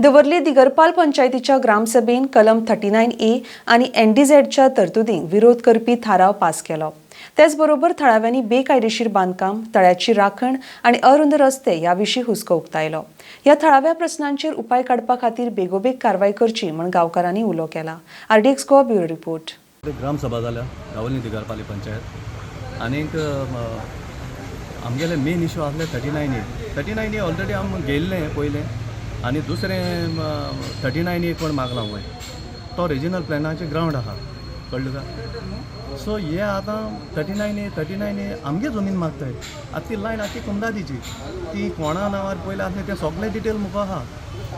दवर्ली दिगरपाल पंचायतीच्या ग्रामसभेन कलम 39A आनी एनडीझेडच्या तरतुदींक विरोध करपी थाराव पास केलो. त्याचबरोबर थळाव्यांनी बेकायदेशीर बांदकाम, तळ्याची राखण आनी अरुंद रस्ते ह्या विशीं हुस्को उक्तायलो. ह्या थळाव्या प्रस्नांचेर उपाय काडपा खातीर बेगोबेग कारवाय करची म्हूण गांवकारांनी उलो केला. RDX Goa, bureau report. Gram sabha जाल्या दावोली दिगरपाली पंचायत. आनीक आमगेले मेन इशू आसले 39A. 39A already आम गेल्ले पयलें. आनी दुसरें, 39A कोण मागला वयर, तो रिजनल प्लॅनाचे ग्रावंड आहा, कळ्ळें तुका? सो हे आतां 39A, 39A आमगे जमीन मागताय. आतां ती लायन आख्खी कुमदादीची, ती कोणा नांवार पयलें आसलें तें सगळें डिटेल मुखार आहा.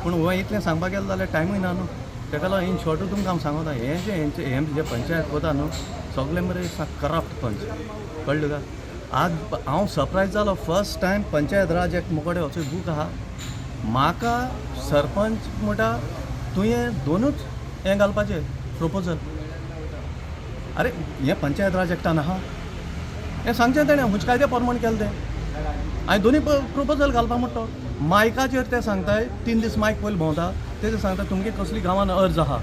पूण हो इतलें सांगपाक गेलें जाल्यार टायमूय ना न्हू. तेका लागून इन शॉर्टू तुमकां हांव सांगता, हें जें हेंचें हें जें पंचायत कोता न्हू, सगळें मरे करप्ट पंच, कळ्ळें तुका? आज हांव सरप्रायज जालो, फर्स्ट टायम पंचायत राज एक मुकोडे असो बूक आहा म्हाका. सरपंच म्हणटा तुवें दोनूच हें घालपाचें प्रपोजल. अरे, हें पंचायत राज एक्टान आहा हें सांगचें तेणें. खंयच्या कायद्या प्रमाण केलें तें? हांवें दोनूय प्रपोजल घालपा म्हणटा तो. मायकाचेर ते सांगताय, 3 दीस मायक पयलीं भोंवता. तेजे सांगता, तुमगे कसली गांवान अर्ज आहा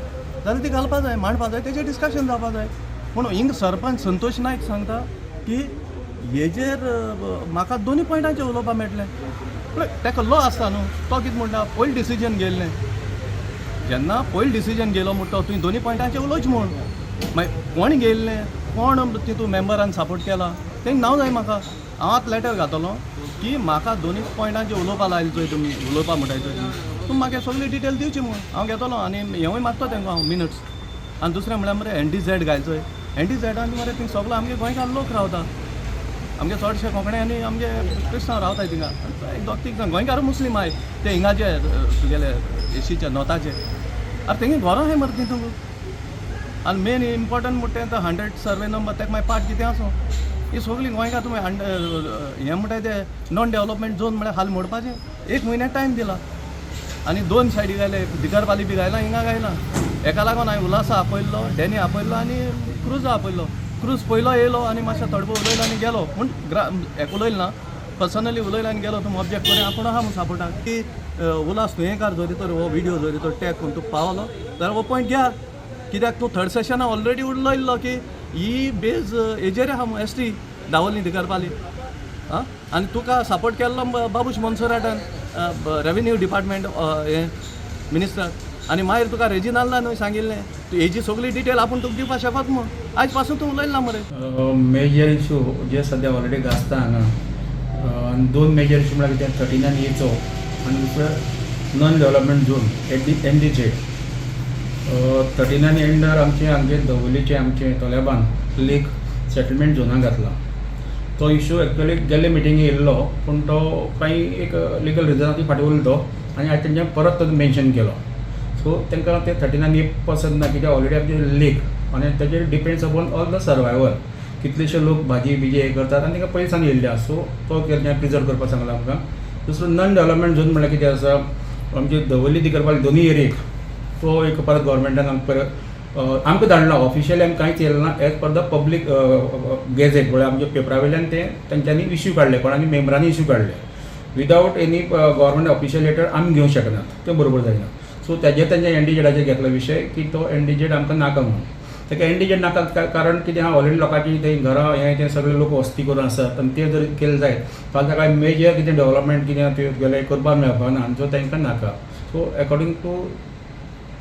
जाल्यार ती घालपा जाय, मांडपा जाय, तेजेर डिस्कशन जावपा जाय. पूण हिंग सरपंच संतोष नायक सांगता की हेजेर म्हाका दोनूय पॉयंटाचेर उलोवपा मेळटलें. पूण तेका लॉ आसता न्हू. तो कितें म्हणटा, पयलीं डिसिजन घेयल्लें, जेन्ना पयलीं डिसिजन घेयलो म्हणटा तुवें दोनूय पॉयंटाचेर उलोवचें म्हूण. मागीर कोण घेयल्लें, कोण तितू मेंबरान सपोर्ट केला, तेंकां नांव जाय म्हाका. हांव आतां लेटर घातलो की म्हाका दोनूय पॉयंटाचेर उलोवपा लायलें चोय तुमी, उलोवपा म्हणटाय चोय तुमी, तुमी म्हाका सगळी डिटेल दिवची म्हूण. हांव घेतलो आनी हेंवूय मागता तेंकां हांव मिनट्स. आनी दुसरें म्हळ्यार मरे एनडीझेड घायल चोय. एनडीझेडान मरे थिंग सगलो आमगे गोंयकार लोक रावता. आमगे चडशे कोंकणी आनी आमगे क्रिस्तांव रावताय थिंगा. एक दोग तीग जाण गोंयकार मुस्लीम आहाय, ते हिंगाचे तुगेले एशीचे नॉर्थाचे. आरे, तेंगे घरां आहाय मरे तितूंक. आनी मेन इम्पॉर्टंट म्हणटा तें 100 सर्वे नंबर, तेका मागीर पार्ट कितें आसूं, ही सगळीं गोंयकार तुमी हें म्हणटाय ते नॉन डेवलपमेंट झोन म्हळ्यार हाल मोडपाचें. एक म्हयन्या टायम दिला आनी दोन सायडी घायले, दिगरपाली बी घायला, हिंगा घायला. हेका लागून हांवें उल्हासा आपयल्लो, डॅनी आपयल्लो आनी क्रुजा आपयल्लो. क्रूज पयलो येयलो आनी मातशें थोडो उलयलो आनी गेलो. पूण ग्रा हेका उलयलो ना, पर्सनली उलयलो आनी गेलो. तुमी ऑब्जेक्ट करून आपूण आहा म्हूण सपोर्टाक की उल्हास तुयेंकार जरी तर हो विडियो जरी तर टॅग करून तुका पावलो जाल्यार हो पॉयंट घेया. कित्याक तूं थर्ड सेशना ऑलरेडी उलयल्लो की ही बेज हेजेर आहा एसटी दावोली दिगरपाली. आं, आनी तुका सपोर्ट केल्लो बाबूश मोन्सोराटान, रेवेन्यू डिपार्टमेंट हें मिनिस्टर. आनी मागीर तुका रेजिनाल्दान न्हय सांगिल्लें, तूं हेजी सगळी डिटेल आपूण तुका दिवपाक शकत म्हूण. आयज पासून तूं उलयला मरे. मेजर इशू जे सद्या ऑलरेडी गाजता हांगा आनी दोन मेजर इशू म्हळ्यार कितें, 39Aचो आनी दुसरो non development zone, NDZ. 39 under आमचे हांगे दवलीचे आमचे तोलेबान लेक सेटलमेंट झोनाक घातला. तो इशू एक्चुअली गेल्ले मिटिंगे येयल्लो, पूण तो कांय एक लिगल रिजना ती फाटीं उरलो तो आनी आयज तेंच्यानी परत तो मेन्शन केलो. सो तांकां ते 39A पसंत ना, कित्याक ऑलरेडी आमचे लेक आनी तेजेर depends upon all the survival. कितलेशे लोक भाजी बिजी हे करतात आनी तांकां पयलीं सावन येयल्ले आसा. सो तो प्रिजर्व करपाक सांगला आमकां. दुसरो नॉन डेवलपमेंट झोन म्हणल्यार कितें आसा, आमची दवर्ली दिगरपाली दोनूय एरियेक तो एक परत गव्हर्मेंटान आमकां परत आमकां धाडला. ऑफिशियली आमकां कांयच येयलें ना. As per the public gazette, म्हळ्यार आमच्या पेपरा वयल्यान ते तेंच्यांनी इश्यू काडले, कोणानी मेंबरांनी इश्यू काडले without any government official letter. आमी घेवंक शकनात, तें बरोबर जायना. सो तेजेर तेंच्या एनडीझेडाचेर घेतलो विशय की तो एनडीझेड आमकां नाका म्हणून. ताका एनडीझेड नाका कारण कितें आहा, ऑलरेडी लोकांची थंय घरां हें तें सगळे लोक वस्ती करून आसात आनी ते जर केलें जायत जाल्यार ताका मेजर कितें डेवलपमेंट कितें तें गेलें करपाक मेळपाक ना आनी सो तांकां नाका. So according to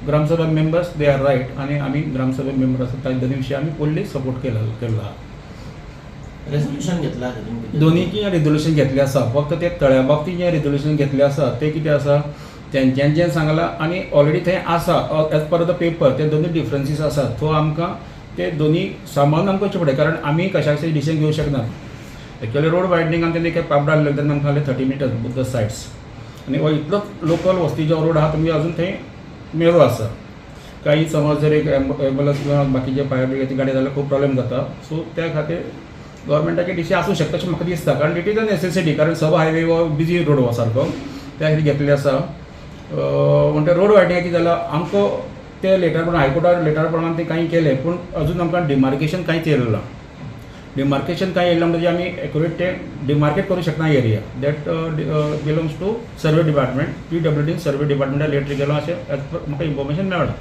Gramsabha members, they are right. आनी आमी ग्रामसभा मेंबर आसा, ताच्या दोनी विशय आमी फुल्ली सपोर्ट केल्लो आहा. रेझोल्युशन घेतला तुमी? दोनीची रेजोल्युशन घेतलें आसा. फक्त ते तळ्या बाबतींत जें रेजोल्युशन घेतलें आसा तें कितें आसा, तेंच्यांनी जें सांगलां आनी ऑलरेडी थंय आसा एज पर the paper, ते दोनूय डिफरन्सीस आसात. सो आमकां ते दोनी सांबाळून आमकां वचचें पडटा, कारण आमी कशाचे डिसिजन घेवंक शकनात. एक्चुअली रोड वायडनींग आमी तेन्ना पाप डालले तेन्ना आमकां सांगलें 30 मिटर्स बोथ the sides. आनी हो इतलोच लोकल वस्तीचो रोड आहा, तुमगे अजून थंय मेरो आसा. काही समज जर एक एम्बुलन्स किंवा बाकीचे फायर ब्रिगेडची गाडी जाल्यार खूब प्रॉब्लेम जाता. सो त्या खातीर गव्हर्मेंटाचे डिसिजन आसूं शकता अशें म्हाका दिसता, कारण it is a necessity, कारण सब हायवे हो बिजी रोड हो सारको, त्या खातीर घेतलेले आसा. म्हणटा रोड वायडनिंगाचें कितें जालां, आमकां ते लेटर प्रमाण, हायकोर्टार लेटर प्रमाण ते कांय केलें, पूण अजून आमकां डिमार्केशन कांयच येयलें ना. डिमार्केशन कांय येयलां म्हणटकीर आमी एक्युरेट तें डिमार्केट करूं शकना area. That belongs to survey department. PWD survey डिपार्टमेंटा letter गेलो अशें एज पर म्हाका इन्फॉर्मेशन मेळ्ळां.